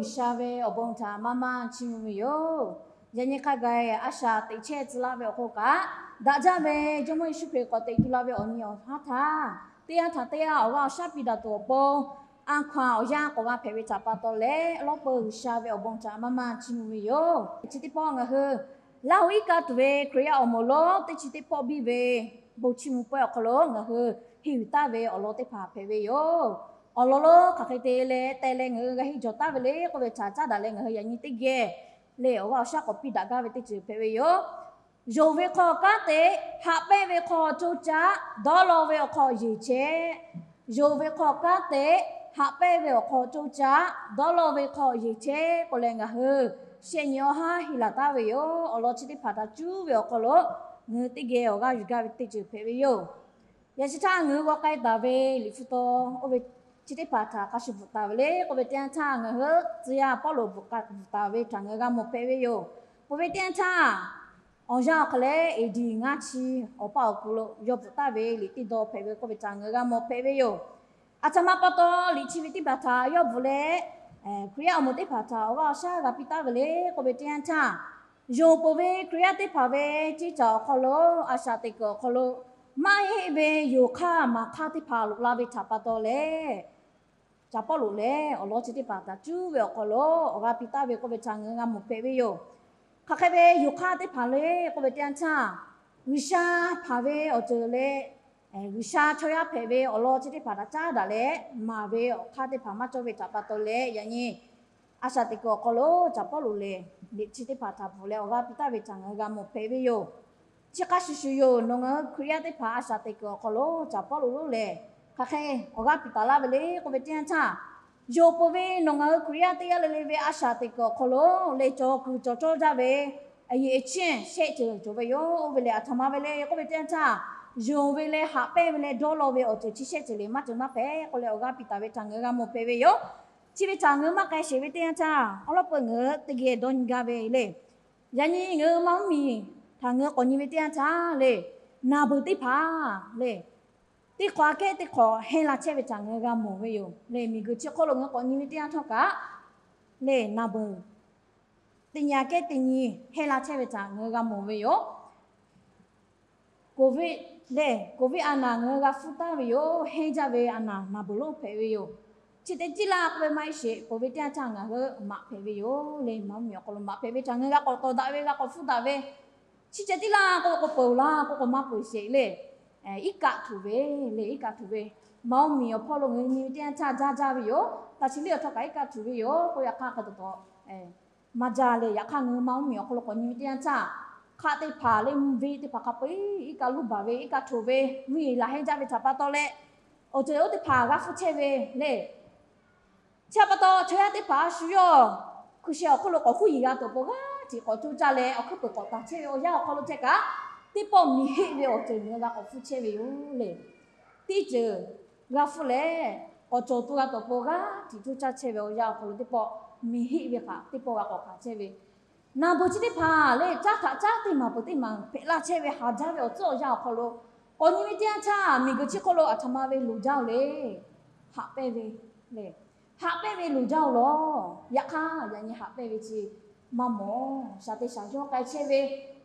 G'uiˬsha ve awˬ bon htaꞈ maˇ maˇ chiˇ mvuh ve yoˬ. Yaꞈ nyi hk'a gaˬ a shaꞈ teꞈ chehˇ tcuh laˇ ve awˬ hk'oˆ kaꞈ, daꞈ jaˇ ve Jawˇmawˇ Yeˍsuˆ Hkriꞈ k'awꞈ teꞈ tu la ve awˬ nyi awˬ haˉ htaˇ, teˇ yanˇ htaꞈ teˇ yanˇ awˬ g'aˇ awˬ shaˉ piˇ daꞈ tuˬ awˬ pon, a hkaw-anˬ awˬ yanˇ k'awꞈ g'a hpehꞈ ve htaꞈ pa taw leh, awˉ lawˉ peu G'uiˬsha ve awˬ bon htaꞈ maˇ maˇ chiˇ mvuh ve yoˬ. Chi teˇ pawˆ ngaˬ hui Laˇ huˍ iˉ kaˆ tuˬ ve Hkriꞈ yaˇ awˬ moˍ lonˉ teˇ chi teˇ pawˆ biˇ ve bon chiˇ mvuh pawehˇ awˬ hk'aw lo ngaˬ hui henˇ yuˬ taˍ ve awˬ lawn teˇ hpaˍ hpehꞈ ve yoˬ. Awˬ lawn lonˉ hk'aˬ hk'e te leh teh leh ngaˬ hui g'a henˇ jawˬ taˍ ve le k'oˆ ve htaꞈ caˉ daꞈ leh ngaˬ hui yaꞈ nyi teˇ geh leh awˬ g'aˇ awˬ shaˉ k'awꞈ piˇ daꞈ gaˇ ve teˇ ceuˬ hpehꞈ ve yoˬ. Yonˍ ve hk'aw kanˉ te, haꞈ pehnˇ ve hk'aw coˇ caˆ, dawˇ law ve awˬ hk'aw yeˬ chehˇ. Yonˍ ve hk'aw kanˉ te, haꞈ pehnˇ ve awˬ hk'aw coˇ caˆ, dawˇ law ve hk'aw yeˬ chehˇ k'oˆ leh ngaˬ hui shehˆ nyi awˬ haˉ henˇ laˬ taˍ ve yoˬ. Awˬ lawn chi teˇ hpaˍ htaꞈ cuˉ ve awˬ hk'aw lo ngaˬ hui teˇ geh awˬ g'aˇ yuˬ gaˇ ve teˇ ceuˬ hpehꞈ ve yoˬ. Yaꞈ chi htaˇ ngaˬ hui g'aw k'ai taˍ ve Liꞈ hpu taw oˇ ve chi teˇ hpaˍ htaꞈ hk'a shuˍ bvuhꞈ taˍ ve le k'oˆ ve teˇ yanˇ htaˇ, ngaˬ hui tcuh yaˇ Pawˇluꞈ bvuhꞈ taˍ ve htaꞈ ngaˬ hui g'a mawˬ hpehꞈ ve yoˬ. Peuˬ ve teˇ yanˇ htaˇ, awˬ yanˇ awˬ hk'aˬ lehˬ, A D ngaˇ chi awˬ paˇ awˬ kuˬ lo yawˇ bvuhꞈ taˍ ve liꞈ teˇ daw hpehꞈ ve k'oˆ ve htaꞈ ngaˬ hui g'a mawˬ hpehꞈ ve yoˬ. Aˬ htoꞈ ma pa taw liꞈ chi ve teˇ hpaˍ htaꞈ yawˇ bvuhꞈ leh, Hkriꞈ yaˇ awˬ moˍ teˇ hpaˍ htaꞈ awˬ g'aˇ awˬ shaˉ g'a piˇ taˍ ve le k'oˆ ve teˇ yanˇ htaˇ, yonˍ peuˬ ve Hkriꞈ yaˇ teˇ hpaˍ ve ceˇ caˬ awˬ hk'aw lo, a shaꞈ teꞈ kuiˬ awˬ hk'aw lo maˇ heˆ ve yonˍ hk'aˇ maˍ hk'aˇ teˇ hpaˍ loꞈ la ve htaꞈ pa taw leh, Caˍ Pawˇluꞈ lehˬ awˬ lawn chi teˇ hpaˍ htaꞈ cuˉ ve awˬ hk'aw lo awˬ g'aˇ piˇ taˍ ve k'oˆ ve htaꞈ ngaˬ hui g'a mawˬ hpehꞈ ve yoˬ. Hk'aˬ hk'e ve yonˍ hk'aˇ teˇ hpaˍ le k'oˆ ve teˇ yanˇ htaˇ, G'uiˬsha hpanˍ ve awˬ ceuˬ leh G'uiˬsha chaw yaˇ hpehꞈ ve awˬ lawn chi teˇ hpaˍ htaꞈ caˉ daꞈ leh maˍ ve awˬ hk'aˇ teˇ hpaˍ maˇ cawˇ ve htaꞈ pa taw leh, yaꞈ nyi a shaꞈ teꞈ kuiˬ awˬ hk'aw lo Caˍ Pawˇluꞈ lehˬ liꞈ chi teˇ hpaˍ htaꞈ bvuhꞈ leh awˬ g'aˇ piˇ taˍ ve htaꞈ ngaˬ hui g'a mawˬ hpehꞈ ve yoˬ. Chi hk'a shuˍ shuˍ yoˬ. Nawˬ ngaˬ hui Hkriꞈ yaˇ teˇ hpaˍ a shaꞈ teꞈ kuiˬ awˬ hk'aw lo Caˍ Pawˇluꞈ lonˉ lehˬ hk'aˬ hk'e awˬ g'aˇ piˇ taˍ laˇ ve le k'oˆ ve teˇ yanˇ htaˇ, yonˍ peuˬ ve nawˬ ngaˬ hui Hkriꞈ yaˇ teˇ g'aˇ le le ve a shaꞈ teꞈ kuiˬ awˬ hk'aw lo leh cawˬ kuiˬ cawˬ cawˇ jaˇ ve a yeˬ e chiˇ shehˆ ceuˬ cawˬ ve yoˬ. Oˇ ve lehˬ aˬ htoꞈ ma ve le k'oˆ ve teˇ yanˇ htaˇ, yonˍ ve leh haꞈ pehnˇ ve leh dawˇ law ve awˬ ceuˬ chi shehˆ ceuˬ lehˬ maˇ ceuˬ maˇ hpehꞈ k'oˆ leh awˬ g'aˇ piˇ taˍ ve htaꞈ ngaˬ hui g'a mawˬ hpehꞈ ve yoˬ. Chi ve htaꞈ ngaˬ hui maˇ k'ai sheˍ ve teˇ yanˇ htaˇ, awˉ lawˉ peu ngaˬ hui teˇ geh dawˇ nyi gaˇ ve le. Yaꞈ nyi ngaˬ hui maˇ mvuhˇmiˬ htaꞈ ngaˬ hui k'awꞈ nyi ve teˇ yanˇ htaˇ le, naˬ beuˬ teˇ hpaˍ le, teˇ hk'awꞈ aꞈ kehˉ teˇ hk'awꞈ henˇ la chehˇ ve htaꞈ ngaˬ hui g'a mawˬ ve yoˬ. Lehˬ miˬguiˬ chi hk'oˆ lo ngaˬ hui k'awꞈ nyi ve teˇ yanˇ htawˇ kaꞈ, lehˬ naˬ beuˬ teˇ nyi aꞈ kehˉ teˇ nyi henˇ la chehˇ ve htaꞈ ngaˬ hui g'a mawˬ ve yoˬ. Covid lehˬ, Covid a naˬ ngaˬ hui g'a hpfuhˇ taˍ ve yoˬ. Henˇ jaˇ ve a naˬ naˬ beuˬ lonˉ hpehꞈ ve yoˬ. Chi te tiˉ laˇ k'oˆ ve maˇ heˆ sheˍ, Covid teˇ yanˇ htaˇ ngaˬ hui maꞈ hpehꞈ ve yoˬ. Lehˬ maˇ mvuhˇmiˬ awˬ hk'aw lo maꞈ hpehꞈ ve htaꞈ ngaˬ hui g'a k'awꞈ tawˍ daꞈ ve, g'a k'awꞈ hpfuhˇ daꞈ ve, chi ceh tiˉ laˇ k'oˆ ve k'o peuˬ laˇ k'oˆ k'o maˇ peuˬ sheˍ le. Iˉ kaˆ htuꞈ ve, lehˬ iˉ kaˆ htuꞈ ve, maˇ mvuhˇmiˬ awˬ hpawˇ lo ngaˬ hui nyi ve teˇ yanˇ htaˇ jaˇ jaˇ ve yoˬ. Taˇ chi liˇ awˬ htawˇ kaꞈ iˉ kaˆ htuꞈ ve yoˬ k'oˆ yaꞈ hk'aˇ hk'a taw taw maˇ jaˇ leh, yaꞈ hk'aˇ ngaˬ hui maˇ mvuhˇmiˬ awˬ hk'aw lo k'awꞈ nyi ve teˇ yanˇ htaˇ, hk'aˆ teˇ hpaˍ leh mvuhˇ venˇ teˇ hpaˍ hk'a peu-eˬ iˉ kaˆ luˇ baˬ ve iˉ kaˆ htuꞈ ve mvuhˇ yeˬ laˬ henˇ jaˇ ve htaꞈ pa taw leh, awˬ ceuˬ oˇ teˇ hpaˍ g'a hpfuhˇ chehˇ ve le. Chi htaꞈ pa taw chaw yaˇ teˇ hpaˍ a shu yawˇ hkui sheh awˬ hk'oˆ lo k'awꞈ huˉ yiˍ g'a tuˬ awˬ pon g'aˇ hteꞈ k'awꞈ coˇ caˇ leh awˬ hkuiˉ peuˬ k'awꞈ taˍ chehˇ ve awˬ yanˇ awˬ hk'aw lo chehˇ kaꞈ, teˇ pawˆ miˬ heˆ ve awˬ ceuˬ ngaˬ hui g'a k'awꞈ hpfuhˇ chehˇ ve yoˬ le. Teˇ ceuˬ g'a hpfuhˇ leh k'awꞈ cawˬ tuˬ g'a tuˬ awˬ pon g'aˇ hteꞈ coˇ caˇ chehˇ ve awˬ yanˇ awˬ hk'aw lo teˇ pawˆ miˬ heˆ ve hk'aꞈ teˇ pawˆ g'a k'awꞈ hkanˍ chehˇ ve, naˬ beuˬ chi teˇ hpaˍ lehˬ caˇ htaꞈ caˉ teˇ maˬ peuˬ teˇ maˬ hpehꞈ laˇ chehˇ ve haˍ jaˇ ve awˬ tcuhˉ awˬ yanˇ awˬ hk'aw lo k'awꞈ nyi ve teˇ yanˇ htaˇ, miˬguiˬ chi hk'oˆ lo aˬ htoꞈ ma ve loˍ jaˇ-oˬ le. Haꞈ pehnˇ ve lehˬ, haꞈ pehnˇ ve loˍ jaˇ-oˬ lawˬ. Yaꞈ hk'aˇ yaꞈ nyi haꞈ pehnˇ ve chi maˇ mawˬ. Shaˍ te shaˍ yawˇ k'ai chehˇ ve,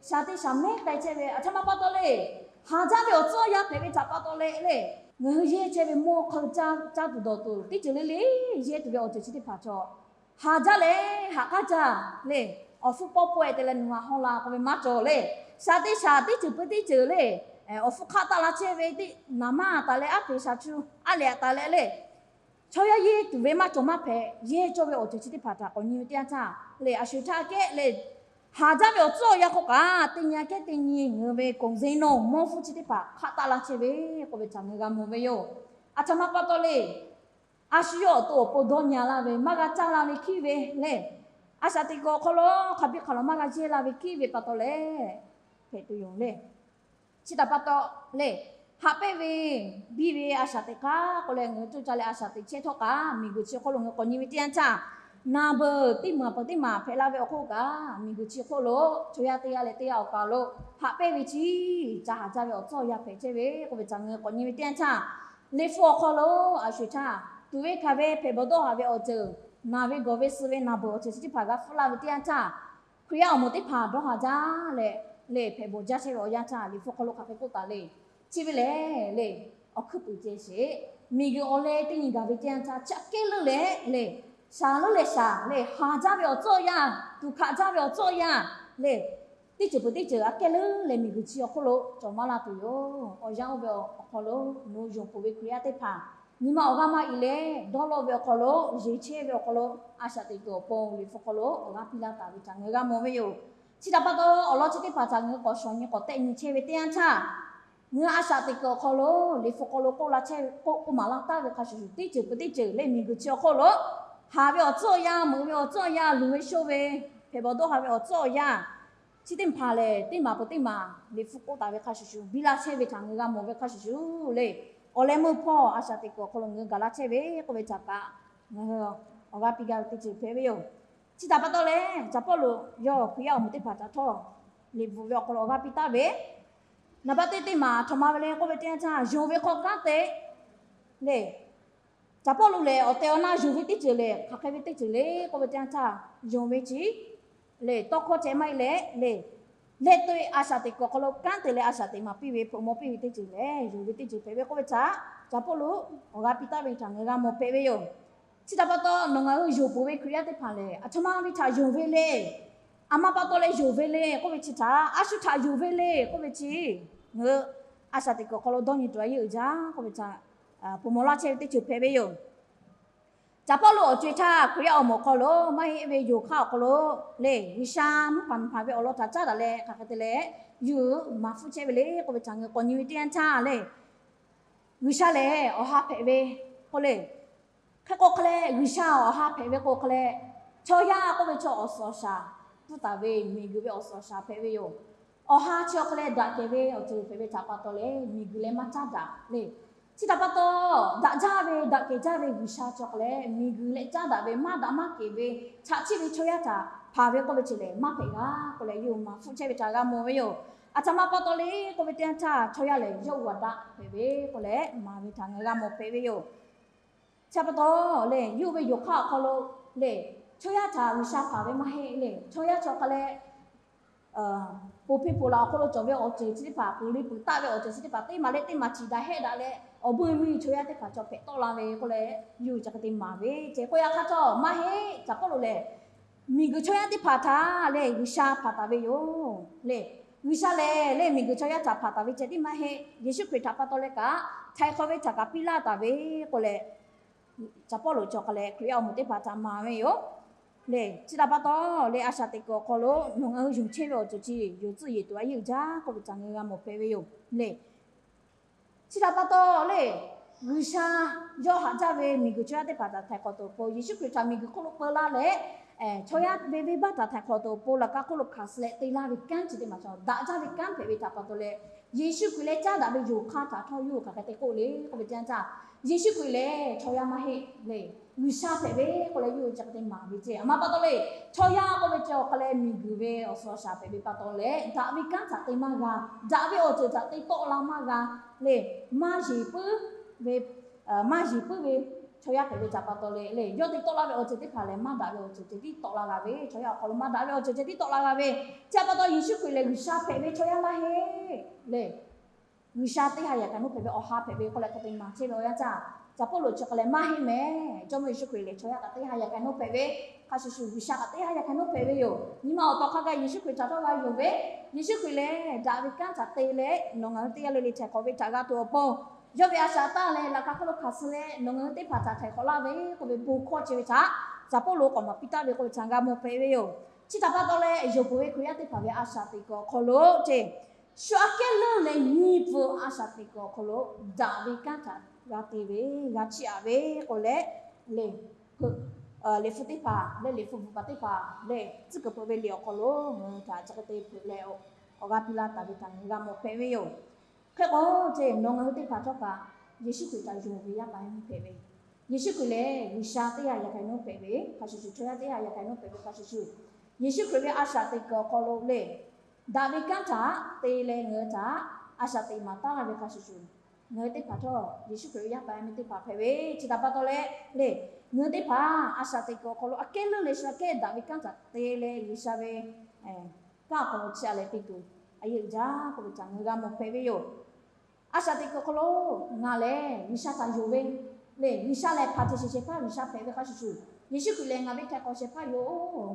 shaˍ te shaˍ mehˉ k'ai chehˇ ve aˬ htoꞈ ma pa taw le, haˍ jaˇ ve awˬ tcuhˉ awˬ yanˇ hpehꞈ ve htaꞈ pa taw leh le, ngaˬ hui yehˇ chehˇ ve mawˇ hk'aw caˇ tuˬ dawˬ tuˬ teˇ ceuˬ le le yehˇ tuˬ ve awˬ ceuˬ chi teˇ hpaˍ chaw haˍ jaˇ leh haꞈ k'aˉ caˇ le, awˬ hpfuhˇ pawˆ pawehˇ te leh nawˬ ngaˬ haw la k'oˆ ve maˇ cawˬ le. Shaˍ te shaˍ teˇ ceuˬ peuˬ teˇ ceuˬ le, awˬ hpfuhˇ hk'aˆ taˆ la chehˇ ve teˇ naˍ maˇ taˍ leh aˉ peˍ shaˍ chu aˉ lehˬ aꞈ taˍ leh le, chaw yaˇ yehˇ tuˬ ve maˇ cawˬ maˇ hpehꞈ. Yehˇ cawˇ ve awˬ ceuˬ chi teˇ hpaˍ htaꞈ k'awꞈ nyi ve teˇ yanˇ htaˇ le, a shu htaˇ kehˉ le, haˍ jaˇ ve awˬ tcuhˉ awˬ yanˇ hk'oˆ kaꞈ teˇ nyi aꞈ kehˉ teˇ nyi ngaˬ hui ve ကုန်ဈေးနှုန်း mawˇ hpfuhˇ chi teˇ hpaˍ hk'aˆ taˆ la chehˇ ve k'oˆ ve htaꞈ ngaˬ hui g'a mawˬ ve yoˬ. Aˬ htoꞈ ma pa taw le, a shu yawˇ awˬ to awˬ pon dawˇ nyi laˇ ve, maˇ g'a caˇ la ve hkiˉ ve le, a shaꞈ teꞈ kuiˬ awˬ hk'aw lo hk'a biˇ hk'a lawˬ maˇ g'a jehˇ la ve hkiˉ ve pa taw leh hpehꞈ tuˬ yoˬ le. Chi htaꞈ pa taw le, haꞈ pehnˇ ve biˇ ve a shaꞈ teꞈ k'aˉ k'oˆ leh ngaˬ hui coˇ caˇ leh a shaꞈ teꞈ chehˇ htawˇ kaꞈ, miˬguiˬ chi hk'oˆ lo ngaˬ hui k'awꞈ nyi ve teˇ yanˇ htaˇ, naˬ beuˬ teˇ maˬ peuˬ teˇ maˬ hpehꞈ la ve awˬ hk'oˆ kaꞈ, miˬguiˬ chi hk'oˆ lo chaw yaˇ teˇ g'aˇ leh teˇ g'aˇ awˬ kaˬ lo haꞈ pehnˇ ve chi ca haˍ jaˇ ve awˬ tcuhˉ awˬ yanˇ hpehꞈ chehˇ ve k'oˆ ve htaꞈ ngaˬ hui k'awꞈ nyi ve teˇ yanˇ htaˇ, liꞈ hpu awˬ hk'aw lo a shu htaˇ tuˍ ve hkanˍ ve hpehꞈ bawˬ dawˇ haˍ ve awˬ ceuˬ naˬ ve gawˬ ve suh ve naˬ beuˬ awˬ ceuˬ chi teˇ hpaˍ g'a hpfuhˇ laˇ ve teˇ yanˇ htaˇ, Hkriꞈ yaˇ awˬ moˍ teˇ hpaˍ dawˇ haˍ jaˇ leh, lehˬ hpehꞈ bawˬ jaˇ chehˇ ve awˬ yanˇ htaˇ, Liꞈ hpu hk'aw lo hk'aˬ hk'e k'oˆ taˍ le. Chi ve lehˬ, lehˬ, awˬ hkuiˉ puiˍ ceh sheˍ. Miˬguiˬ awˬ leh teˇ nyi gaˬ ve teˇ yanˇ htaˇ, chi aꞈ kehˉ leuˉ leh, lehˬ, shaˍ leuˉ leh shaˍ lehˬ, haˍ jaˇ ve awˬ tcuhˉ awˬ yanˇ, tuꞈ hkaꞈ jaˇ ve awˬ tcuhˉ awˬ yanˇ, lehˬ, teˇ ceuˬ peuˬ teˇ ceuˬ aꞈ kehˉ leuˉ leh miˬguiˬ chi awˬ hk'oˆ lo cawˬ maˇ laˇ tuˬ yoˬ. Awˬ yanˇ oˇ ve awˬ hk'aw lo, nawˬ hui yonˍ peuˬ ve Hkriꞈ yaˇ teˇ hpaˍ nyi ma awˬ g'aˇ maˇ i leh, dawˇ lawˇ ve awˬ hk'aw lo, yeˬ chehˇ ve awˬ hk'aw lo, a shaꞈ teꞈ kuiˬ awˬ pon Liꞈ hpu hk'aw lo awˬ g'aˇ piˇ laˇ taˍ ve htaꞈ ngaˬ hui g'a mawˬ ve yoˬ. Chi htaꞈ pa taw, awˬ lawn chi teˇ hpaˍ htaꞈ ngaˬ hui k'awꞈ shawˍ nyi k'awꞈ tehˆ nyi chehˇ ve teˇ yanˇ htaˇ, ngaˬ hui a shaꞈ teꞈ kuiˬ awˬ hk'aw lo Liꞈ hpu hk'aw lo k'oˆ la chehˇ ve k'oˆ k'oˆ maˍ laˇ taˍ ve hk'a shuˍ shuˍ, teˇ ceuˬ peuˬ teˇ ceuˬ lehˬ miˬguiˬ chi awˬ hk'oˆ lo haˍ ve awˬ tcuhˉ awˬ yanˇ, meuꞈ ve awˬ tcuhˉ awˬ yanˇ, luˬ ve shoˆ ve, hpehꞈ bawˬ dawˇ haˍ ve awˬ tcuhˉ awˬ yanˇ, chi teˇ hpaˍ lehˬ teˇ maˬ peuˬ teˇ maˬ Liꞈ hpu k'oˆ taˍ ve hk'a shuˍ shuˍ, biˇ laˇ chehˇ ve htaꞈ ngaˬ hui g'a mawˬ ve hk'a shuˍ shuˍ lehˬ, awˬ leh meuˇ hpawˇ a shaꞈ teꞈ kuiˬ awˬ hk'aw lo ngaˬ hui gaˬ laˇ chehˇ ve k'oˆ ve htaꞈ kaꞈ ngaˬ hui awˬ g'aˇ piˇ gaˇ ve teˇ ceuˬ hpehꞈ ve yoˬ. Chi htaꞈ pa taw lehˬ, Caˍ Pawˇluꞈ yawˇ Hkriꞈ yaˇ awˬ moˍ teˇ hpaˍ htaꞈ htawˇ, Liꞈ bvuhꞈ ve awˬ hk'aw lo awˬ g'aˇ piˇ taˍ ve, naˍ baˆ teˇ teˇ maˬ htaꞈ ma ve le k'oˆ ve teˇ yanˇ htaˇ, yonˍ ve hk'aw kanˉ te lehˬ, Caˍ Pawˇluꞈ lehˬ awˬ tehˬ awˬ na yonˍ ve teˇ ceuˬ lehˬ, hk'aˬ hk'e ve teˇ ceuˬ le k'oˆ ve teˇ yanˇ htaˇ, yonˍ ve chi lehˬ, tawˇ hkawˇ ceh maˇ heˆ leh lehˬ, leh to-e a shaꞈ teꞈ kuiˬ awˬ hk'aw lo kanˉ te leh a shaꞈ teꞈ maˍ piˇ ve, hpeuꞈ maw piˇ ve teˇ ceuˬ lehˬ, yonˍ ve teˇ ceuˬ hpehꞈ ve k'oˆ ve htaꞈ Caˍ Pawˇluꞈ awˬ g'aˇ piˇ taˍ ve htaꞈ ngaˬ hui g'a mawˬ hpehꞈ ve yoˬ. Chi htaꞈ pa taw, nawˬ ngaˬ hui yonˍ peuˬ ve Hkriꞈ yaˇ teˇ hpaˍ lehˬ, aˬ htoꞈ ma ve htaꞈ yonˍ ve le, aˬ ma pa taw leh yonˍ ve le k'oˆ ve chi htaꞈ, a shu htaꞈ yonˍ ve le k'oˆ ve chi, ngaˬ hui a shaꞈ teꞈ kuiˬ awˬ hk'aw lo dawˇ nyi tuˬ a yeˇ uiˍ jaˇ k'oˆ ve htaꞈ hpeuꞈ maw laˇ chehˇ ve teˇ ceuˬ hpehꞈ ve yoˬ. Caˍ Pawˇluꞈ awˬ co-e htaˇ, Hkriꞈ yaˇ awˬ moˍ awˬ hk'aw lo maˇ heˆ ve yawˬ hk'aˇ awˬ hk'aw lo lehˬ, G'uiˬsha mvuhˇ hpanˍ miˬ hpanˍ ve awˬ lawn htaꞈ caˉ daꞈ leh hk'aˬ hk'e te leh, yuˬ maˍ hpfuhˆ chehˇ ve le k'oˆ ve htaꞈ ngaˬ hui k'awꞈ nyi ve teˇ yanˇ htaˇ lehˬ, G'uiˬsha lehˬ awˬ ha hpehꞈ ve k'oˆ le. Hk'e k'o hk'e leh, G'uiˬsha awˬ ha hpehꞈ ve k'o hk'e leh, chaw yaˇ k'oˆ ve chaw awˬ suhˍ awˬ shaˍ pfuhˇ taˍ ve miˬguiˬ ve awˬ suhˍ awˬ shaˍ hpehꞈ ve yoˬ. Awˬ ha chi awˬ hk'e leh daꞈ kehˬ ve awˬ ceuˬ hpehꞈ ve htaꞈ pa taw leh, miˬguiˬ leh maˇ caˉ daꞈ le. Chi htaꞈ pa taw, daꞈ jaˇ ve daꞈ kehˬ jaˇ ve G'uiˬsha chi awˬ hk'e leh miˬguiˬ leh caˉ daꞈ ve maˇ daꞈ maˇ kehˬ ve chaꞈ chiˆ ve chaw yaˇ htaꞈ hpanˍ ve k'oˆ ve chi lehˬ maˇ hpehꞈ g'a k'oˆ leh, yawˇ hui maˍ hpfuhˆ chehˇ ve htaꞈ g'a mawˬ ve yoˬ. Aˬ htoꞈ ma pa taw le k'oˆ ve teˇ yanˇ htaˇ, chaw yaˇ lehˬ yawˇ hui aꞈ daꞈ hpehꞈ ve k'oˆ leh maˍ ve htaꞈ ngaˬ hui g'a mawˬ hpehꞈ ve yoˬ. Chi pa taw lehˬ, yawˇ hui ve yawˬ hk'aˇ awˬ hk'aw lo lehˬ, chaw yaˇ htaꞈ G'uiˬsha hpanˍ ve maˇ heˆ lehˬ, chaw yaˇ chi awˬ hk'e leh, ponˬ hpeˇ ponˬ laˬ awˬ hk'aw lo cawˬ ve awˬ ceuˬ chi teˇ hpaˍ, peuˬ le peuˬ taˆ ve awˬ ceuˬ chi teˇ hpaˍ teˇ maˬ leh teˇ maˬ ciˍ daꞈ hehˆ daꞈ leh, awˬ bon miˬguiˬ chaw yaˇ teˇ hpaˍ chaw hpehꞈ tawˆ la ve k'oˆ leh, yawˇ hui chi hk'e te maˍ ve ce k'oˆ yaˇ hk'aˇ htawˇ maˇ heˆ. Caˍ Pawˇluꞈ lehˬ, miˬguiˬ chaw yaˇ teˇ hpaˍ htaꞈ lehˬ G'uiˬsha hpanˍ taˍ ve yoˬ lehˬ. G'uiˬsha lehˬ lehˬ miˬguiˬ chaw yaˇ htaꞈ hpanˍ taˍ ve ceh tiˉ maˇ heˆ. Yeˍsuˆ Hkriꞈ htaꞈ pa taw leh kaꞈ htaiˍ hk'awꞈ ve htaꞈ kaꞈ piˇ laˇ taˍ ve k'oˆ leh, Caˍ Pawˇluꞈ chi awˬ hk'e leh Hkriꞈ yaˇ awˬ moˍ teˇ hpaˍ htaꞈ maˍ ve yoˬ lehˬ. Chi htaꞈ pa taw lehˬ, a shaꞈ teꞈ kuiˬ awˬ hk'aw lo nawˬ ngaˬ hui yonˍ chehˇ ve awˬ ceuˬ chi yonˍ tcuhˆ yeˬ tuˬ a yeˇ uiˍ jaˇ k'oˆ ve htaꞈ ngaˬ hui g'a mawˬ hpehꞈ ve yoˬ lehˬ. Chi htaꞈ pa taw lehˬ, G'uiˬsha yawˇ haꞈ jaˇ ve miˬguiˬ chaw yaˇ teˇ hpaˍ htaꞈ htaiˍ hk'awꞈ tuˬ awˬ pon, Yeˍsuˆ Hkriꞈ htaꞈ miˬguiˬ hk'oˆ lo peu laˇ leh, chaw yaˇ ve venˇbaˆ htaꞈ htaiˍ hk'awꞈ tuˬ awˬ pon laꞈ ka hk'oˆ lo hkanˍ suh leh te laˇ ve kanˉ chi teˇ maˬ chaw daꞈ jaˇ ve kanˉ hpehꞈ ve htaꞈ pa taw leh, Yeˍsuˆ Hkriꞈ leh caˉ daꞈ ve yonˍ hk'aˇ htaꞈ htawˇ yawˇ hui hk'aˬ hk'e te k'oˆ le k'oˆ ve teˇ yanˇ htaˇ, Yeˍsuˆ Hkriꞈ lehˬ chaw yaˇ maˇ heˆ lehˬ, G'uiˬsha hpehꞈ ve k'oˆ leh yawˇ hui chi hk'e te maˍ ve ce. Aˬ ma pa taw lehˬ, chaw yaˇ k'oˆ ve ceh awˬ hk'e leh miˬguiˬ ve awˬ suhˍ awˬ shaˍ hpehꞈ ve pa taw leh, daꞈ ve kanˉ htaꞈ te maˇ g'a, daꞈ ve awˬ ceuˬ htaꞈ te tawˆ la maˇ g'a lehˬ, maˇ yeˬ puiˉ ve, maˇ yeˬ puiˉ ve chaw yaˇ hpehꞈ ve htaꞈ pa taw leh lehˬ, yawˇ te tawˆ laˇ ve awˬ ceuˬ teˇ hpaˍ lehˬ maˇ daꞈ ve awˬ ceuˬ ceh tiˉ tawˆ la g'a ve, chaw yaˇ awˬ hk'aw lo maˇ daꞈ ve awˬ ceuˬ ceh tiˉ tawˆ la g'a ve. Chi htaꞈ pa taw Yeˍsuˆ Hkriꞈ lehˬ G'uiˬsha hpehꞈ ve chaw yaˇ maˇ heˆ lehˬ, G'uiˬsha teˇ ha yaꞈ hkaˍ nuˇ hpehꞈ ve awˬ ha hpehꞈ ve k'oˆ leh hk'e te maˍ chehˇ ve awˬ yanˇ htaˇ, Caˍ Pawˇluꞈ chi hk'e leh maˇ heˆ mehˍ. Jawˇmawˇ Yeˍsuˆ Hkriꞈ lehˬ chaw yaˇ htaꞈ teˇ ha yaꞈ hkaˍ nuˇ hpehꞈ ve hk'a shuˍ shuˍ, G'uiˬsha htaꞈ teˇ ha yaꞈ hkaˍ nuˇ hpehꞈ ve yoˬ. Nyi ma awˬ taw hk'a gaˇ Yeˍsuˆ Hkriꞈ htaꞈ htawˇ g'a yonˍ ve, Yeˍsuˆ Hkriꞈ lehˬ daꞈ ve kanˉ htaꞈ te leh nawˬ ngaˬ hui teˇ g'aˇ le le htaiˍ hk'awꞈ ve htaꞈ g'a tuˬ awˬ pon, yawˇ ve a shaꞈ taˇ leh laꞈ ka hk'oˆ lo hkanˍ suh leh nawˬ ngaˬ hui teˇ hpaˍ htaꞈ htaiˍ hk'awꞈ laˇ ve k'oˆ ve bon hkawˇ chi ve htaꞈ Caˍ Pawˇluꞈ k'awꞈ maˍ piˇ taˍ ve k'oˆ ve htaꞈ g'a mawˬ hpehꞈ ve yoˬ. Chi htaꞈ pa taw leh, yonˍ peuˬ ve Hkriꞈ yaˇ teˇ hpaˍ ve a shaꞈ teꞈ kuiˬ awˬ hk'aw lo ce, shu aꞈ kehˉ leuˉ leh nyi pfuhˍ a shaꞈ teꞈ kuiˬ awˬ hk'aw lo daꞈ ve kanˉ htaꞈ g'a te ve, g'a chiˇ aꞈ ve k'oˆ leh, lehˬ, liꞈ hpu teˇ hpaˍ leh liꞈ hpu bvuhꞈ paˍ teˇ hpaˍ lehˬ, tcuhˉ kuiˬ peuˬ ve liꞈ awˬ hk'aw lo ngaˬ hui htaꞈ chi hk'e te hpeuꞈ leh awˬ g'aˇ piˇ laˇ taˍ ve htaꞈ ngaˬ hui g'a mawˬ hpehꞈ ve yoˬ. Hk'e k'o ce, nawˬ ngaˬ hui teˇ hpaˍ htawˇ kaꞈ Yeˍsuˆ Hkriꞈ htaꞈ yonˍ ve yaˇ paˍ yaˇ miˇ hpehꞈ ve, Yeˍsuˆ Hkriꞈ lehˬ G'uiˬsha teˇ ha yaꞈ hkaˍ nuˇ hpehꞈ ve hk'a shuˍ shuˍ, chaw yaˇ teˇ ha yaꞈ hkaˍ nuˇ hpehꞈ ve hk'a shuˍ shuˍ, Yeˍsuˆ Hkriꞈ ve a shaꞈ teꞈ kuiˬ awˬ hk'aw lo lehˬ, daꞈ ve kanˉ htaꞈ te leh ngaˬ hui htaꞈ a shaꞈ teꞈ maˍ taˉ laˇ ve hk'a shuˍ shuˍ, Ngaˬ hui teˇ hpaˍ htawˇ Yeˍsuˆ Hkriꞈ ve yaˇ paˍ yaˇ miˇ teˇ hpaˍ hpehꞈ ve chi htaꞈ pa taw leh le, ngaˬ hui teˇ hpaˍ a shaꞈ teꞈ kuiˬ awˬ hk'aw lo aꞈ kehˉ leuˉ leh shu aꞈ kehˉ daꞈ ve kanˉ htaꞈ te leh G'uiˬsha ve kanˉ awˬ hk'aw lo chi aꞈ leh te tuˬ a yeˇ uiˍ jaˇ k'oˆ ve htaꞈ ngaˬ hui g'a mawˬ hpehꞈ ve yoˬ. A shaꞈ teꞈ kuiˬ awˬ hk'aw lo ngaˬ lehˬ G'uiˬsha htaꞈ yonˍ ve le, G'uiˬsha lehˬ hpanˍ ceˬ shehˍ shehˍ hpaˇ G'uiˬsha hpehꞈ ve hk'a shuˍ shuˍ, Yeˍsuˆ Hkriꞈ lehˬ ngaˬ ve htaiˍ hk'awꞈ shehˍ hpaˇ yoˬ.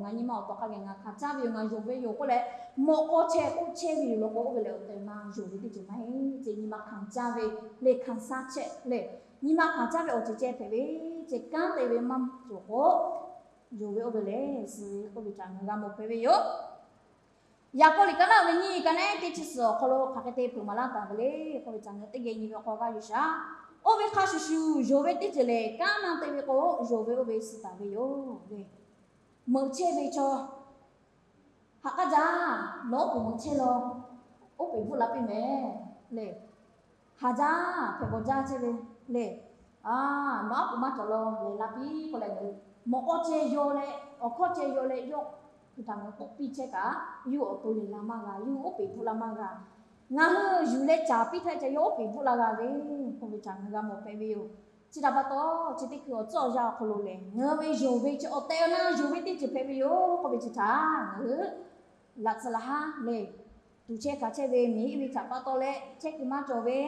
Ngaˬ nyi ma awˬ tawˍ hk'a geh ngaˬ hkanˍ caˇ ve yoˬ, ngaˬ yonˍ ve yoˬ k'oˆ leh, mawꞈ k'aw chehˇ k'oˆ chehˇ ve yoˬ law k'o, oˇ ve lehˬ awˬ tehˬ awˬ na yonˍ ve teˇ ceuˬ maˇ heˆ. Ceˬ nyi ma hkanˍ caˇ ve le, hkanˍ sha chehˇ le, nyi ma hkanˍ caˇ ve awˬ ceuˬ ceh hpehꞈ ve, ceˬ kanˉ te ve maˇ cawˬ k'o, yonˍ ve oˇ ve lehˬ suh ve k'oˆ ve htaꞈ ngaˬ hui g'a mawˬ hpehꞈ ve yoˬ. Yaˍkoˆ liꞈ ka naˉ ve nyiˇ ka naˉ teˇ chi suhˍ awˬ hk'aw lo hk'aˬ hk'e te hpeuꞈ maˍ laˇ taˍ ve le k'oˆ ve htaꞈ ngaˬ hui teˇ geh nyi ve awˬ hk'aw g'a yuˬ shaˍ. Oˇ ve hk'a shuˍ shuˍ yonˍ ve teˇ ceuˬ lehˬ kanˉ maˇ te ve k'o, yonˍ ve oˇ ve suh taˍ ve yoˬ le. Meuꞈ chehˇ ve chaw, haꞈ k'aˉ jaˇ, nawˬ oˉ peꞈ meuꞈ chehˇ law, oˉ peꞈ bvuhˆ la piˇ mehˍ le. Haˍ jaˇ, hpehꞈ bawˬ jaˇ chehˇ ve le. Nawˬ aˉ poꞈ maˇ cawˬ law lehˬ la piˇ k'oˆ leh, mawꞈ k'aw ceh yaw leh awˬ hkawˇ ceh yaw leh yawˇ hui htaꞈ ngaˬ hui k'oˆ piˇ chehˇ kaꞈ, yawˇ hui awˬ to lehˬ la maˇ g'a, yawˇ hui oˉ peꞈ bvuhˆ la maˇ g'a. Ngaˬ hui yuˬ leh caˍ piˇ htaˇ ca yawˇ oˉ peꞈ bvuhˆ la g'a ve k'oˆ ve htaꞈ ngaˬ hui g'a mawˬ hpehꞈ ve yoˬ. Chi htaꞈ pa taw, chi teˇ hkui awˬ tcuhˉ awˬ yanˇ awˬ hk'aw lo lehˬ, ngaˬ hui ve yonˍ ve chi awˬ tehˬ awˬ na yonˍ ve teˇ ceuˬ hpehꞈ ve yoˬ k'oˆ ve chi htaꞈ ngaˬ hui laꞈ tcuh laꞈ haˉ le, tuˬ chehˇ hkanˍ chehˇ ve miˬ iˉ ve htaꞈ pa taw leh chehˇ kuiˬ maˇ cawˬ ve,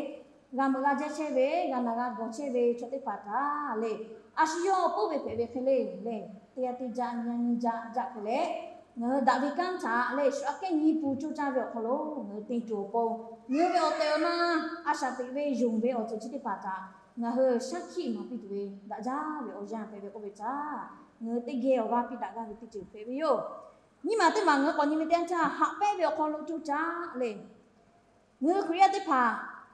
g'a meuꞈ g'a jaˇ chehˇ ve, g'a naˬ g'a gawˬ chehˇ ve chaw teˇ hpaˍ htaꞈ le, a shu yawˇ peuˇ ve hpehꞈ ve hk'e le le, teˇ yanˇ teˇ jaˆ nyi nyi jaˆ jaˆ hk'e leh, ngaˬ hui daꞈ ve kanˉ htaꞈ le shu aꞈ kehˉ nyi pun coˇ caˇ ve awˬ hk'aw lo ngaˬ hui te tuˬ awˬ pon, ngaˬ hui ve awˬ tehˬ awˬ na a shaꞈ teꞈ ve yonˍ ve awˬ ceuˬ chi teˇ hpaˍ htaꞈ ngaˬ hui shaˉ hkiˆ maˍ piˇ tuˬ ve daꞈ jaˇ ve awˬ yanˇ hpehꞈ ve k'oˆ ve htaꞈ ngaˬ hui teˇ geh awˬ g'aˇ piˇ daꞈ gaˇ ve teˇ ceuˬ hpehꞈ ve yoˬ. Nyiˇ maˬ teˇ maˬ ngaˬ hui k'awꞈ nyi ve teˇ yanˇ htaˇ, haꞈ pehnˇ ve awˬ hk'aw lo coˇ caˇ le. Ngaˬ hui Hkriꞈ yaˇ teˇ hpaˍ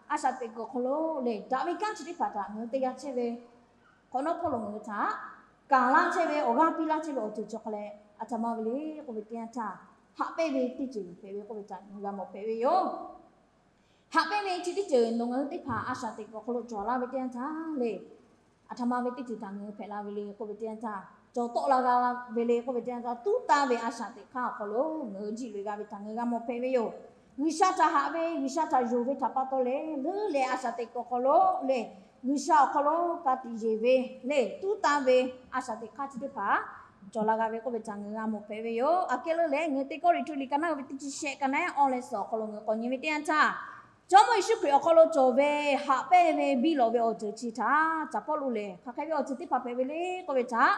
a shaꞈ teꞈ kuiˬ awˬ hk'aw lo le, daꞈ ve kanˉ chi teˇ hpaˍ htaꞈ ngaˬ hui teˇ g'aˇ chehˇ ve hk'awꞈ nawˉ hpawˇ lo ngaˬ hui htaꞈ kanˍ laˇ chehˇ ve, awˬ g'aˇ piˇ laˇ chehˇ ve awˬ ceuˬ cawˬ hk'a leh, a htoꞈ ma ve le k'oˆ ve teˇ yanˇ htaˇ, haꞈ pehnˇ ve teˇ ceuˬ hpehꞈ ve k'oˆ ve htaꞈ ngaˬ hui g'a mawˬ hpehꞈ ve yoˬ. Haꞈ pehnˇ ve chi teˇ ceuˬ nawˬ ngaˬ hui teˇ hpaˍ a shaꞈ teꞈ kuiˬ awˬ hk'aw lo cawˬ laˇ ve teˇ yanˇ htaˇ le, a htoꞈ ma ve teˇ ceuˬ htaꞈ ngaˬ hui hpehꞈ la ve le k'oˆ ve teˇ yanˇ htaˇ, cawˬ tawˆ la g'a ve le k'oˆ ve teˇ yanˇ htaˇ, tuˉ taˇ ve a shaꞈ teꞈ hk'aˇ awˬ hk'aw lo ngaˬ hui jiˆ loꞈ e g'a ve htaꞈ ngaˬ hui g'a mawˬ hpehꞈ ve yoˬ. G'uiˬsha htaꞈ haꞈ ve, G'uiˬsha htaꞈ yonˍ ve htaꞈ pa taw leh leuˉ leh a shaꞈ teꞈ kuiˬ awˬ hk'aw lo le, G'uiˬsha awˬ hk'aw lo ka tiꞈ yeˬ ve le, tuˉ taˇ ve a shaꞈ teꞈ hk'aˇ chi teˇ hpaˍ cawˬ la g'a ve k'oˆ ve htaꞈ ngaˬ hui g'a mawˬ hpehꞈ ve yoˬ. Aꞈ kehˉ leuˉ leh ngaˬ hui teˇ kawˇ riꞈ htu liꞈ ka naˉ ve teˇ chi shehˆ ka naˉ awˇ leh suhˍ awˬ hk'aw lo ngaˬ hui k'awꞈ nyi ve teˇ yanˇ htaˇ, Jawˇmawˇ Yeˍsuˆ Hkriꞈ awˬ hk'aw lo cawˬ ve haꞈ pehnˇ ve biˇ lawꞈ ve awˬ ceuˬ chi htaꞈ caˍ pawˇ lo lehˬ hk'aˬ hk'e ve awˬ ceuˬ teˇ hpaˍ hpehꞈ ve le k'oˆ ve htaꞈ,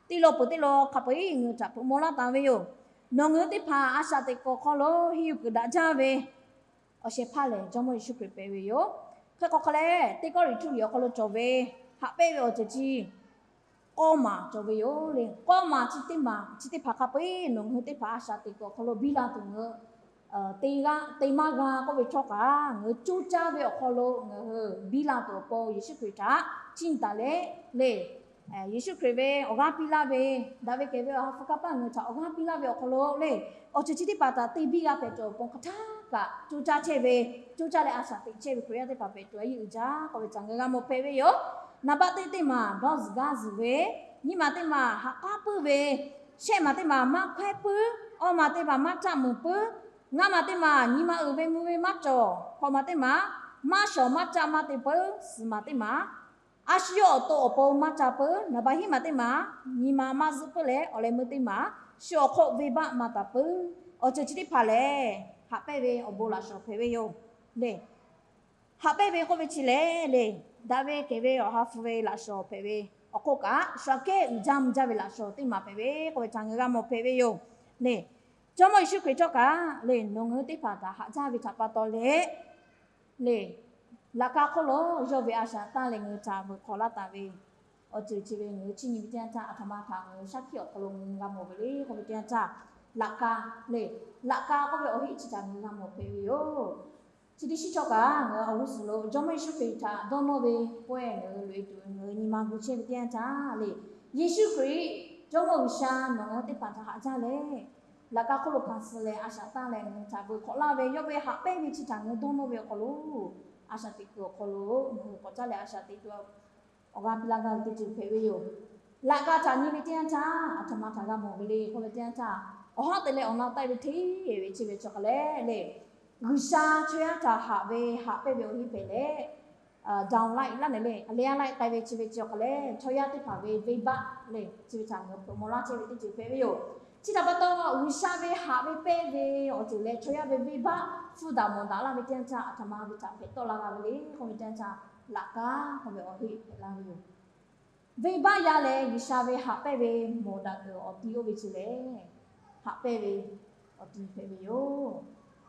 teˇ law peuˬ teˇ law hk'a peu-eˬ ngaˬ hui htaꞈ hpeuꞈ maw laˇ taˍ ve yoˬ. Nawˬ ngaˬ hui teˇ hpaˍ a shaꞈ teꞈ kuiˬ awˬ hk'aw lo henˇ yuˬ kuiˬ daꞈ jaˇ ve awˬ shehˍ hpaˇ lehˬ Jawˇmawˇ Yeˍsuˆ Hkriꞈ hpehꞈ ve yoˬ. Hk'e k'o hk'a leh teˇ kawˇ riꞈ htu liꞈ awˬ hk'aw lo cawˬ ve haꞈ pehnˇ ve awˬ ceuˬ chi k'awˇ maˬ cawˬ ve yoˬ le. K'awˇ maˬ chi teˇ maˬ chi teˇ hpaˍ hk'a peu-eˬ nawˬ ngaˬ hui teˇ hpaˍ a shaꞈ teꞈ kuiˬ awˬ hk'aw lo biˇ la tuˬ ngaˬ hui te g'a te maˇ g'a k'oˆ ve htawˇ kaꞈ, ngaˬ hui coˇ caˇ ve awˬ hk'aw lo ngaˬ hui biˇ la tuˬ awˬ pon Yeˍsuˆ Hkriꞈ htaꞈ chiˇ taˍ leh le, Yeˍsuˆ Hkriꞈ ve awˬ g'aˇ piˇ laˇ ve, daꞈ ve kehˬ ve Awˬ ha hpu kanˇ paˆ ngaˬ hui htaꞈ awˬ g'aˇ piˇ laˇ ve awˬ hk'aw lo le, awˬ ceuˬ chi teˇ hpaˍ htaꞈ te biˇ g'a hpehꞈ tuˬ awˬ pon hk'aˬ htaˇ kaꞈ coˇ caˇ chehˇ ve, coˇ caˇ leh a shaꞈ teꞈ chehˇ ve Hkriꞈ yaˇ teˇ hpaˍ hpehꞈ tuˬ a yeˇ uiˍ jaˇ k'oˆ ve htaꞈ ngaˬ hui g'a mawˬ hpehꞈ ve yoˬ. Naˍ baˆ teˇ teˇ maˬ dawˇ zuhˬ gaˇ zuhˬ ve, nyiˇ maˬ teˇ maˬ ha k'aˉ puiˉ ve, shehˆ maˬ teˇ maˬ maˇ hkawehˉ puiˉ, awˇ maˬ teˇ maˬ maˇ htaˆ muiˍ puiˉ, ngaˇ maˬ teˇ maˬ nyi ma uiˍ ve mvuh ve maˇ cawˬ, hkawꞈ maˬ teˇ maˬ maˇ shawˍ maˇ caˆ maˇ te puiˉ, suhˍ maˬ teˇ maˬ a shu yawˇ awˬ to awˬ pon maˇ ca puiˉ, naˍ baˆ hiˉ maˬ teˇ maˬ nyi ma maˇ zuhˆ puiˉ leh awˬ leh meuˇ teˇ maˬ shu awˬ hk'oˆ venˇbaˆ maˇ taˍ puiˉ, awˬ ceuˬ chi teˇ hpaˍ lehˬ haꞈ pehnˇ ve awˬ bon laꞈ shawˍ hpehꞈ ve yoˬ le. Haꞈ pehnˇ ve k'oˆ ve chi lehˬ le, daꞈ ve kehˬ ve Awˬ ha hpu ve laꞈ shawˍ hpehꞈ ve awˬ hk'oˆ kaꞈ, shu aꞈ kehˉ uiˍ jaˇ mvuh jaˇ ve laꞈ shawˍ teˇ maˬ hpehꞈ ve k'oˆ ve htaꞈ ngaˬ hui g'a mawˬ hpehꞈ ve yoˬ le. Jawˇmawˇ Yeˍsuˆ Hkriꞈ htawˇ kaꞈ le, nawˬ ngaˬ hui teˇ hpaˍ htaꞈ haꞈ jaˇ ve htaꞈ pa taw leh le, laꞈ ka hk'oˆ lo yawˇ ve a shaꞈ tanˇ leh ngaˬ hui htaꞈ veuꞈ hk'awꞈ laˇ taˍ ve awˬ ceuˬ chi ve ngaˬ hui chiˇ nyi ve teˇ yanˇ htaˇ, aˬ htoꞈ ma htaꞈ ngaˬ hui shaˉ hkiˆ awˬ hk'aw lo ngaˬ hui g'a mawˬ ve le k'oˆ ve teˇ yanˇ htaˇ, laꞈ ka le, laꞈ ka k'oˆ ve awˬ heˆ chi htaꞈ ngaˬ hui g'a mawˬ hpehꞈ ve yoˬ. Chi teˇ shiˉ chaw kaꞈ ngaˬ hui awˬ g'uˇ suhˍ lo Jawˇmawˇ Yeˍsuˆ Hkriꞈ htaꞈ dawˇ nawˇ ve pawehˇ ngaˬ hui loꞈ e tuˬ ngaˬ hui nyi ma gu chehˇ ve teˇ yanˇ htaˇ le, Yeˍsuˆ Hkriꞈ Jawˇmawˇ G'uiˬsha nawˬ ngaˬ hui teˇ hpaˍ htaꞈ haꞈ jaˇ leh, laꞈ ka hk'oˆ lo hkanˍ suh leh a shaꞈ tanˇ leh ngaˬ hui htaꞈ veuꞈ hk'awꞈ laˇ ve yawˇ ve haꞈ pehnˇ ve chi htaꞈ ngaˬ hui dawˇ nawˇ ve awˬ hk'aw lo, a shaꞈ teꞈ kuiˬ awˬ hk'aw lo ngaˬ hui k'awꞈ caˇ leh a shaꞈ teꞈ tuˬ awˬ g'aˇ piˇ laˇ gaˇ ve teˇ ceuˬ hpehꞈ ve yoˬ. Laꞈ ka htaꞈ nyi ve teˇ yanˇ htaˇ, aˬ htoꞈ ma htaꞈ g'a mawˬ ve le k'oˆ ve teˇ yanˇ htaˇ, awˬ haˉ te leh awˬ na taˆ ve hteˇ ve chi ve cawˬ hk'a leh le, G'uiˬsha chaw yaˇ htaꞈ haꞈ ve haꞈ pehnˇ ve awˬ heˆ hpehꞈ leh, downright laˇ nehˬ le, a leh a laiˉ k'ai ve chi ve chi awˬ hk'aˬ lehˬ, chaw yaˇ teˇ hpaˍ ve venˇbaˆ le, chi ve htaꞈ ngaˬ hui hpeuꞈ maw laˇ chehˇ ve teˇ ceuˬ hpehꞈ ve yoˬ. Chi htaꞈ pa taw, G'uiˬsha ve haꞈ ve pehnˇ ve awˬ ceuˬ leh chaw yaˇ ve venˇbaˆ hpfuhˇ daꞈ mawˬ daꞈ laˇ ve teˇ yanˇ htaˇ, a htoꞈ ma ve htaꞈ hpehꞈ tawˆ la g'a ve le k'oˆ ve teˇ yanˇ htaˇ, laꞈ kaˉ k'oˆ ve awˬ heˆ hpehꞈ la ve yoˬ. Venˇbaˆ yaˇ leh G'uiˬsha ve haꞈ pehnˇ ve mawˬ daꞈ kuiˬ awˬ ti oˇ ve chi lehˬ, haꞈ pehnˇ ve awˬ ti hpehꞈ ve yoˬ.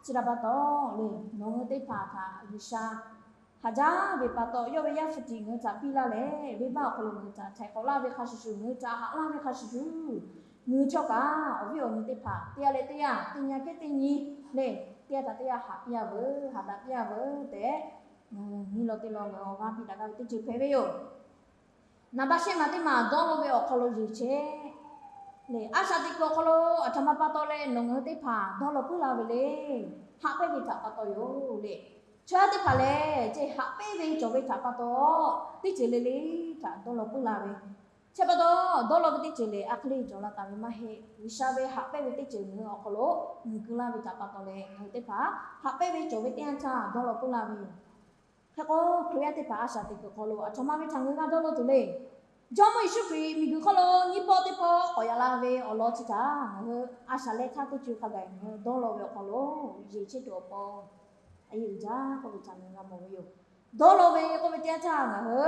Chi htaꞈ pa taw le, nawˬ hui teˇ hpaˍ htaꞈ G'uiˬsha haꞈ jaˇ ve pa taw, yawˇ ve Yaˇ hpu tiꞈ ngaˬ hui htaꞈ piˇ laˇ leh, venˇbaˆ awˬ hk'aw lo ngaˬ hui htaꞈ htaiˍ k'awꞈ laˇ ve hk'a shuˍ shuˍ, ngaˬ hui htaꞈ haꞈ laˇ ve hk'a shuˍ shuˍ, ngaˬ hui htawˇ kaꞈ awˬ viˉ awˬ nyi teˇ hpaˍ teˇ g'aˇ leh teˇ g'aˇ teˇ nyi kehˉ teˇ nyi le, teˇ g'aˇ htaꞈ teˇ g'aˇ haꞈ piˇ-a veuˬ, haꞈ daꞈ piˇ-a veuˬ tehꞈ, nyiˇ law teˇ law ngaˬ hui awˬ g'aˇ piˇ daꞈ gaˇ ve teˇ ceuˬ hpehꞈ ve yoˬ. Naˍ baˆ shehˆ maˬ teˇ maˬ dawˇ law ve awˬ hk'aw lo yeˬ chehˇ le. A shaꞈ teꞈ kuiˬ awˬ hk'aw lo a htoꞈ ma pa taw leh nawˬ ngaˬ hui teˇ hpaˍ dawˇ law puiˉ la ve le. Haꞈ pehnˇ ve htaꞈ pa taw yoˬ le. Chaw yaˇ teˇ hpaˍ lehˬ, ceh haꞈ pehnˇ ve cawˬ ve htaꞈ pa taw, teˇ ceuˬ le le htaꞈ dawˇ law puiˉ la ve. Chi pa taw, dawˇ law ve teˇ ceuˬ lehˬ, a hk'e le cawˬ la taˍ ve maˇ heˆ. G'uiˬsha ve haꞈ pehnˇ ve teˇ ceuˬ ngaˬ hui awˬ hk'aw lo nyi keu laˇ ve htaꞈ pa taw leh, ngaˬ hui teˇ hpaˍ haꞈ pehnˇ ve cawˬ ve teˇ yanˇ htaˇ dawˇ law puiˉ la ve yoˬ. Hk'e k'o, Hkriꞈ yaˇ teˇ hpaˍ a shaꞈ teꞈ kuiˬ hk'aw lo a htoꞈ ma ve htaꞈ ngaˬ hui g'a dawˇ law tuˬ le. Jawˇmawˇ Yeˍsuˆ Hkriꞈ miˬguiˬ hk'oˆ lo nyiˇ pawˆ teˇ pawˆ k'awꞈ yaꞈ la ve awˬ lawn chi htaꞈ ngaˬ hui a shaꞈ leh htaˇ teˇ co hk'a gaˬ ngaˬ hui dawˇ law ve awˬ hk'aw lo yeˬ chehˇ tuˬ awˬ pon, a yeˇ uiˍ jaˇ k'oˆ ve htaꞈ ngaˬ hui g'a mawˬ ve yoˬ. Dawˇ law ve k'oˆ ve teˇ yanˇ htaˇ ngaˬ hui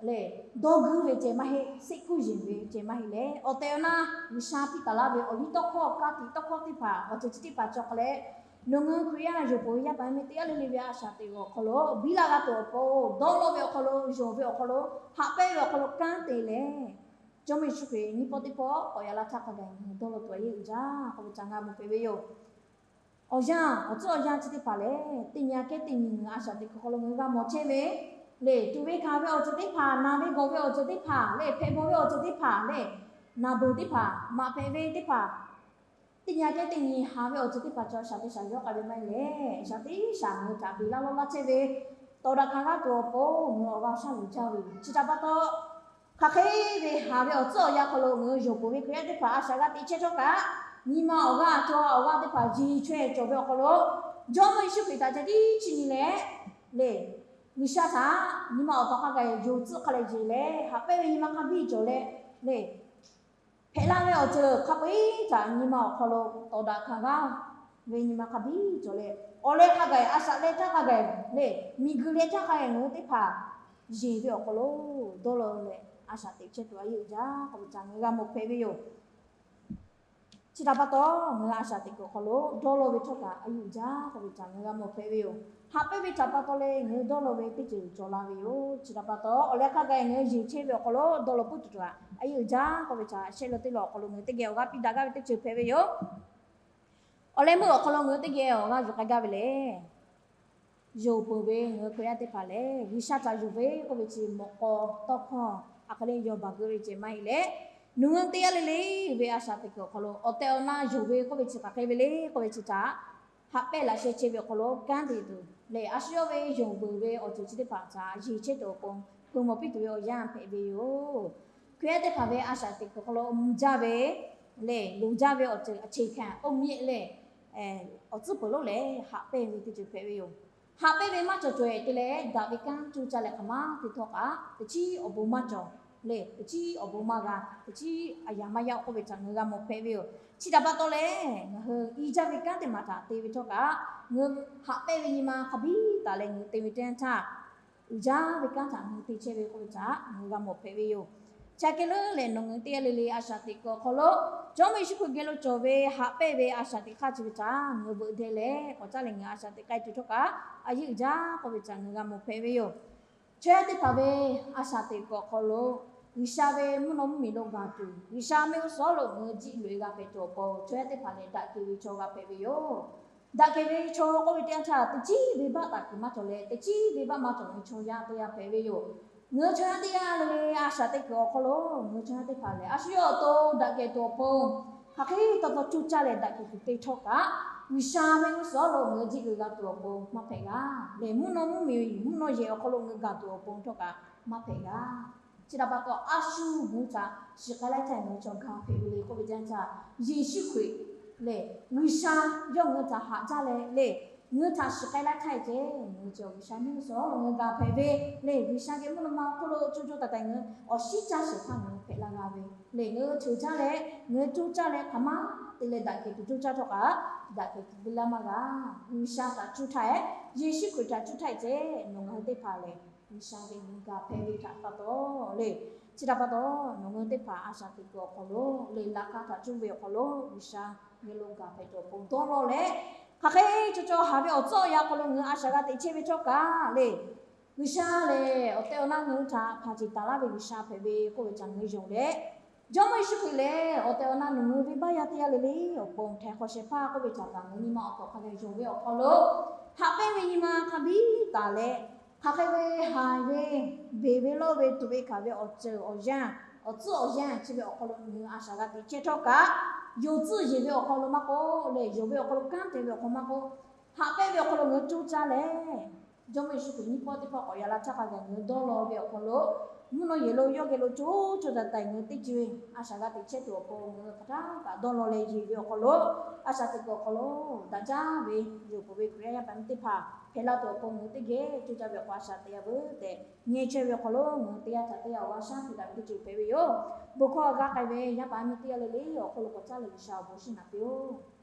lehˬ, dawˇ guiˇ ve ceh maˇ heˆ, seˆ kuˇ yeˬ ve ceh maˇ heˆ leh, awˬ tehˬ awˬ na G'uiˬsha piˇ taˍ laˇ ve awˬ liˇ tawˇ hkawˇ, ka tiꞈ tawˇ hkawˇ teˇ hpaˍ, awˬ ceuˬ chi teˇ hpaˍ cawˬ hk'a leh, nawˬ ngaˬ hui Hkriꞈ yaˇ yonˍ peuˬ ve yaˇ paˍ yaˇ miˇ teˇ g'aˇ le le ve a shaꞈ teꞈ ve awˬ hk'aw lo biˇ laˇ g'a tuˬ awˬ pon, dawˇ law ve awˬ hk'aw lo, yonˍ ve awˬ hk'aw lo, haꞈ pehnˇ ve awˬ hk'aw lo kanˉ te leh, Jawˇmawˇ Yeˍsuˆ Hkriꞈ nyiˇ pawˆ teˇ pawˆ k'awꞈ yaꞈ la htaˇ hk'a gaˬ ngaˬ hui dawˇ law tuˬ a yeˇ uiˍ jaˇ k'oˆ ve htaꞈ ngaˬ mawˬ hpehꞈ ve yoˬ. Awˬ yanˇ awˬ tcuhˉ awˬ yanˇ chi teˇ hpaˍ lehˬ, teˇ nyi aꞈ kehˉ teˇ nyi ngaˬ hui a shaꞈ teꞈ kuiˬ hk'aw lo ngaˬ hui g'a mawˬ chehˇ ve le, tuꞈ ve hkanˍ ve awˬ ceuˬ teˇ hpaˍ, naˬ ve gawˬ ve awˬ ceuˬ teˇ hpaˍ le, hpehꞈ bawˬ ve awˬ ceuˬ teˇ hpaˍ le, naˬ beuˬ teˇ hpaˍ, maꞈ hpehꞈ ve teˇ hpaˍ, teˇ nyi aꞈ kehˉ teˇ nyi haˍ ve awˬ ceuˬ teˇ hpaˍ cawˬ shaˍ teˇ shaˍ yawˇ k'a ve maˇ heˆ leh, shaˍ teˇ shaˍ ngaˬ hui htaꞈ beˬ laˇ lawˇ laˇ chehˇ ve, tawˍ daꞈ hkanˍ g'aˇ tuˬ awˬ pon ngaˬ hui awˬ g'aˇ awˬ shaˉ luˬ jaˇ ve yoˬ. Chi htaꞈ pa taw, hk'aˬ hk'e ve haˍ ve awˬ tcuhˉ awˬ yanˇ hk'aw lo ngaˬ hui yonˍ peuˬ ve Hkriꞈ yaˇ teˇ hpaˍ a shaꞈ g'a teꞈ chehˇ htawˇ kaꞈ, nyi ma awˬ g'aˇ, co ha awˬ g'aˇ teˇ hpaˍ yeˬ chaweh cawˬ ve awˬ hk'aw lo, Jawˇmawˇ Yeˍsuˆ Hkriꞈ htaꞈ ca tiˉ chi nyi leh le, G'uiˬsha htaꞈ nyi ma awˬ tawˍ hk'a gaˬ yonˍ tcuhˆ hk'a leh yeˬ leh, haꞈ pehnˇ ve nyi ma hk'a biˇ cawˬ leh le, hpehꞈ laˇ ve awˬ ceuˬ hk'a peu-eˬ htaꞈ nyi ma awˬ hk'aw lo tawˍ daꞈ hkanˍ g'aˇ ve nyi ma hk'a biˇ cawˬ leh, awˬ leh hk'a gaˬ, a shaꞈ leh htaˇ hk'a gaˬ le, miˬguiˬ leh htaˇ hk'a gaˬ ngaˬ hui teˇ hpaˍ yeˬ ve awˬ hk'aw lo dawˇ law leh a shaꞈ teꞈ chehˇ tuˬ a yeˇ uiˍ jaˇ k'oˆ ve htaꞈ ngaˬ hui g'a mawˬ hpehꞈ ve yoˬ. Chi htaꞈ pa taw, ngaˬ hui a shaꞈ teꞈ kuiˬ awˬ hk'aw lo dawˇ law ve htawˇ kaꞈ a yeˇ uiˍ jaˇ k'oˆ ve htaꞈ ngaˬ hui g'a mawˬ hpehꞈ ve yoˬ. Haꞈ pehnˇ ve htaꞈ pa taw leh ngaˬ hui dawˇ law ve teˇ ceuˬ cawˬ la ve yoˬ. Chi htaꞈ pa taw, awˬ leh hk'a gaˬ ngaˬ hui yeˬ chehˇ ve awˬ hk'aw lo dawˇ law puiˉ tuˬ tuˬ a yeˇ uiˍ jaˇ k'oˆ ve htaꞈ shehˆ lawn teˇ lawn awˬ hk'aw lo ngaˬ hui teˇ geh awˬ g'aˇ piˇ daꞈ gaˇ ve teˇ ceuˬ hpehꞈ ve yoˬ. Awˬ leh meuˇ awˬ hk'aw lo ngaˬ hui teˇ geh awˬ g'aˇ yuˬ k'ai gaˇ ve lehˬ, yonˍ peuˬ ve ngaˬ hui Hkriꞈ yaˇ teˇ hpaˍ lehˬ, G'uiˬsha htaꞈ yonˍ ve k'oˆ ve chi mawꞈ k'aw tawˇ hkawˇ a hk'e le yawˇ baˬ geuˆ ve ceh maˇ heˆ leh, nawˬ hui teˇ g'aˇ le le ve a shaꞈ teꞈ kuiˬ awˬ hk'aw lo awˬ tehˬ awˬ na yonˍ ve k'oˆ ve chi hk'aˬ hk'e ve le k'oˆ ve chi htaꞈ haꞈ pehnˇ laꞈ sheh chehˇ ve awˬ hk'aw lo kanˉ te tuˬ lehˬ, a shu yawˇ ve yonˍ peuˬ ve awˬ ceuˬ chi teˇ hpaˍ htaꞈ yeˬ chehˇ tuˬ awˬ pon hpeuꞈ mawˬ piˇ tuˬ ve awˬ yanˇ hpehꞈ ve yoˬ. Hkriꞈ yaˇ teˇ hpaˍ ve a shaꞈ teꞈ kuiˬ awˬ hk'aw lo mvuh jaˇ ve lehˬ, loˍ jaˇ ve awˬ ceuˬ a cheˍ hkanˍ oˇ miˇ lehˬ, awˬ tcuhˉ peuˬ lonˉ lehˬ haꞈ pehnˇ ve teˇ ceuˬ hpehꞈ ve yoˬ. Haꞈ pehnˇ ve maˇ cawˬ cawˬ-e te leh, daꞈ ve kanˉ cuˇ caˇ leh hk'aˬ ma te htawˇ kaꞈ, teˇ chiˉ awˬ bon maˇ cawˬ lehˬ, teˇ chiˉ awˬ bon maˇ g'a, teˇ chiˉ a yaꞈ maˇ yaˇ k'oˆ ve htaꞈ ngaˬ hui g'a mawˬ hpehꞈ ve yoˬ. Chi htaꞈ pa taw lehˬ, ngaˬ hui i jaˇ ve kanˉ teˇ maˬ htaꞈ te ve htawˇ kaꞈ, ngaˬ hui haꞈ pehnˇ ve nyi ma hk'a biˇ taˍ leh ngaˬ hui te ve teˇ yanˇ htaˇ, uiˍ jaˇ ve kanˉ htaꞈ ngaˬ hui te chehˇ ve k'oˆ ve htaꞈ ngaˬ hui g'a mawˬ hpehꞈ ve yoˬ. Chi hk'e leuˉ lehˬ, nawˬ ngaˬ hui teˇ g'aˇ le le a shaꞈ teꞈ kuiˬ awˬ hk'aw lo, Jawˇmawˇ Yeˍsuˆ Hkriꞈ geh lo cawˬ ve haꞈ pehnˇ ve a shaꞈ teꞈ hk'aˇ chi ve htaꞈ ngaˬ hui veuꞈ deh leh k'awꞈ caˇ leh ngaˬ hui a shaꞈ teꞈ k'ai tuˬ htawˇ kaꞈ a yeˇ uiˍ jaˇ k'oˆ ve htaꞈ ngaˬ hui g'a mawˬ hpehꞈ ve yoˬ. Chaw yaˇ teˇ hpaˍ ve a shaꞈ teꞈ kuiˬ awˬ hk'aw lo, G'uiˬsha ve mvuhˇ naw mvuhˇmiˬ lo gaˬ tuˬ, G'uiˬsha mehˆ g'uˇ suhˍ lo ngaˬ hui jiˆ loꞈ-e g'a hpehꞈ tuˬ awˬ pon, chaw yaˇ teˇ hpaˍ lehˬ daꞈ kehˬ ve chaw g'a hpehꞈ ve yoˬ. Daꞈ kehˬ ve chaw k'oˆ ve teˇ yanˇ htaˇ, teˇ chiˉ venˇbaˆ taˍ kuiˬ maˇ cawˬ leh, teˇ chiˉ venˇbaˆ maˇ cawˬ ve chaw yaˇ teˇ g'aˇ hpehꞈ ve yoˬ. Ngaˬ hui chaw yaˇ teˇ g'aˇ le le a shaꞈ teꞈ kuiˬ awˬ hk'aw lo, ngaˬ hui chaw yaˇ teˇ hpaˍ lehˬ, a shu yawˇ awˬ to daꞈ kehˬ tuˬ awˬ pon, hk'aˬ hk'e taw taw cuˇ caˇ leh daꞈ kehˬ tuˬ te htawˇ kaꞈ, G'uiˬsha mehˆ g'uˇ suhˍ lo ngaˬ hui jiˆ loꞈ-e g'a tuˬ awˬ pon maˇ hpehꞈ g'a. Lehˬ, mvuhˇ naw mvuhˇmiˬ, mvuhˇ naw yehˬ awˬ hk'aw lo ngaˬ hui gaˬ tuˬ awˬ pon htawˇ kaꞈ maˇ hpehꞈ g'a. Chi htaꞈ pa taw, a shu ngaˬ hui htaꞈ shiˍ k'ai laˇ htaˇ ngaˬ hui chaw gaˬ hpehꞈ ve le k'oˆ ve teˇ yanˇ htaˇ, Yeˍsuˆ Hkriꞈ lehˬ G'uiˬsha yawˇ ngaˬ hui htaꞈ haꞈ jaˇ leh lehˬ, Ngaˬ hui htaꞈ shiˍ k'ai laˇ htaˇ ceh, ngaˬ hui cawˬ G'uiˬsha miˇ suhˍ ngaˬ hui gaˬ hpehꞈ ve le. G'uiˬsha geh mvuhˇ naw ma awˬ hk'oˆ lo co co taiˍ taiˍ ngaˬ hui awˬ shiˉ caˇ shehˍ hpaˇ ngaˬ hui hpehꞈ la g'a ve le. Ngaˬ hui htoꞈ jaˇ leh, ngaˬ hui coˇ caˇ leh hk'aˬ ma te leh daꞈ kehˬ tuˬ coˇ caˇ htawˇ kaꞈ, daꞈ kehˬ tuˬ ve laˇ maˇ g'a. G'uiˬsha htaꞈ cuˇ htaˇ, Yeˍsuˆ Hkriꞈ htaꞈ cuˇ htaˇ ceh, nawˬ ngaˬ hui teˇ hpaˍ lehˬ G'uiˬsha geh ngaˬ hui gaˬ hpehꞈ ve htaꞈ pa taw le. Chi htaꞈ pa taw, nawˬ ngaˬ hui teˇ hpaˍ a shaꞈ teꞈ kuiˬ awˬ hk'aw lo le, laꞈ hk'aˇ htaꞈ cuˇ ve awˬ hk'aw lo G'uiˬsha geh lo gaˬ hpehꞈ tuˬ awˬ pon dawˇ law leh, hk'aˬ hk'e caw caw haˍ ve awˬ tcuhˉ awˬ yanˇ hk'aw lo ngaˬ hui a shaꞈ g'a teꞈ chehˇ ve htawˇ kaꞈ le, G'uiˬsha lehˬ awˬ tehˬ awˬ na ngaˬ hui htaꞈ hpanˍ ceˬ taˍ laˇ ve G'uiˬsha hpehꞈ ve k'oˆ ve htaꞈ ngaˬ hui yonˍ leh, Jawˇmawˇ Yeˍsuˆ Hkriꞈ lehˬ awˬ tehˬ awˬ na nawˬ ngaˬ hui venˇbaˆ yaˇ teˇ g'aˇ le le awˬ pon htaiˍ hk'awꞈ shehˍ hpaˇ k'oˆ ve htaꞈ kaꞈ ngaˬ hui nyi ma awˬ hk'aw hk'a geh yonˍ ve awˬ hk'aw lo, haꞈ pehnˇ ve nyi ma hk'a biˇ taˍ leh, hk'aˬ hk'e ve haˍ ve beˬ ve lawˇ ve tuˬ ve hkanˍ ve awˬ ceuˬ awˬ yanˇ, awˬ tcuhˉ awˬ yanˇ chi ve awˬ hk'aw lo ngaˬ hui a shaꞈ g'a teꞈ chehˇ htawˇ kaꞈ, yonˍ tcuhˇ yeˬ ve awˬ hk'aw lo maˇ k'oˆ leh, yonˍ ve awˬ hk'aw lo kanˉ te ve awˬ hk'aw maˇ k'oˆ, haꞈ pehnˇ ve awˬ hk'aw lo ngaˬ hui coˇ caˇ leh, Jawˇmawˇ Yeˍsuˆ Hkriꞈ nyiˇ pawˆ teˇ pawˆ k'awꞈ yaꞈ la htaˇ hk'a gaˬ ngaˬ hui dawˇ law ve awˬ hk'aw lo, mvuhˇ naw yeˬ lo yawˇ geh lo co co taiˍ taiˍ ngaˬ hui teˇ ceuˬ a shaꞈ g'a teꞈ chehˇ tuˬ awˬ pon ngaˬ hui hk'aˬ htaˇ kaꞈ dawˇ law leh yeˬ ve awˬ hk'aw lo, a shaꞈ teꞈ kuiˬ awˬ hk'aw lo daꞈ jaˇ ve yonˍ peuˬ ve Hkriꞈ yaˇ yaˇ paˍ miˇ teˇ hpaˍ hpehꞈ la tuˬ awˬ pon ngaˬ hui teˇ geh coˇ caˇ ve awˬ hk'aw a shaꞈ teꞈ yaˇ veuˬ tehꞈ ngeh chehˇ ve awˬ hk'aw lo, ngaˬ hui teˇ g'aˇ htaꞈ teˇ g'aˇ awˬ g'aˇ shaˉ piˇ daꞈ ve teˇ ceuˬ hpehꞈ ve yoˬ. Bon hkawˇ g'a k'ai ve yaˇ paˍ miˇ teˇ g'aˇ le le awˬ hk'oˆ lo k'awꞈ caˉ leh G'uiˬsha awˬ bon shinˉ naꞈ piˇ-oˆ.